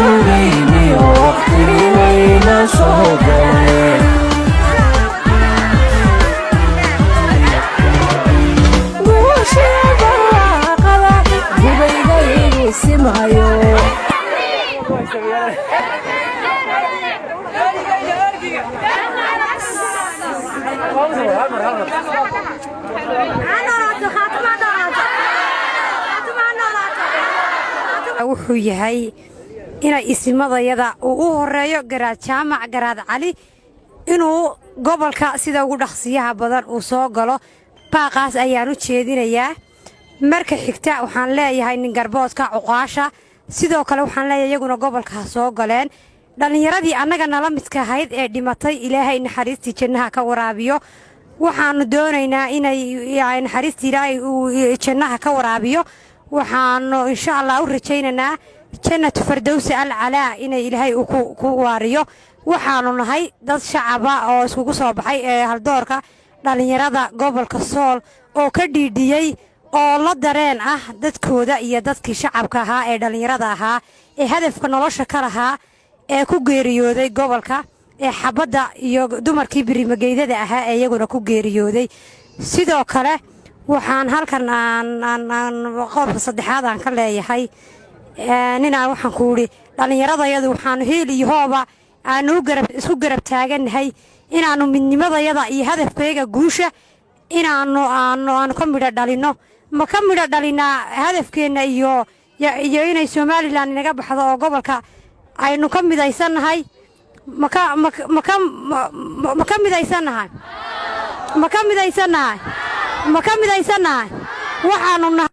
Sugayniyo waqtigii wayna soo galay. Guushiya barwaaqada gubayga igu simayo. Wuxuu yahay inay isimadayada uu u horeeyo Garaad Jaamac Garaad Cali inuu gobolka sida ugu dhaqsiyaha badan uu soo galo. Baaqaas ayaan u jeedinayaa. Marka xigta, waxaan leeyahay ningarboodka cuqaasha sidoo kale waxaan leeyahay iyaguna gobolka ha soo galeen. Dhallinyaradii annaga nala midka ahayd ee dhimatay, Ilaahay naxariistii jannaha ka waraabiyo. Waxaannu doonaynaa inay naxariistii Ilaahay uu jannaha ka waraabiyo. Waxaanu insha Allah u rajaynaynaa Jannatu Fardowsi Alcalaa inay Ilaahay uu ku waariyo. Waxaanu nahay dad shacaba oo iskugu soo baxay ee haldoorka dhallinyarada gobolka Sool oo ka dhiidhiyey oo la dareen ah dadkooda iyo dadkii shacabka ahaa ee dhallinyarada ahaa ee hadafka nolosha ka lahaa ee ku geeriyooday gobolka ee xabadda iyo dumarkii birimageydada ahaa ee iyaguna ku geeriyooday. Sidoo kale, waxaan halkan aan qodobka saddexaad aan ka leeyahay ninaan waxaan ku idhi dhallinyaradayadu waxaanu hiil iyo hooba aanu isku garab taagannahay inaannu midnimadayada iyo hadafkayaga guusha inaannu aanu ka midho dhalinno. Ma ka midho dhalinaa hadafkeenna iyo inay Somaliland inaga baxdo oo gobolka aynu ka midaysannahay? Ma ka midaysannahay? Ma ka midaysannahay? Ma ka midaysannahay? Waxaanu nahay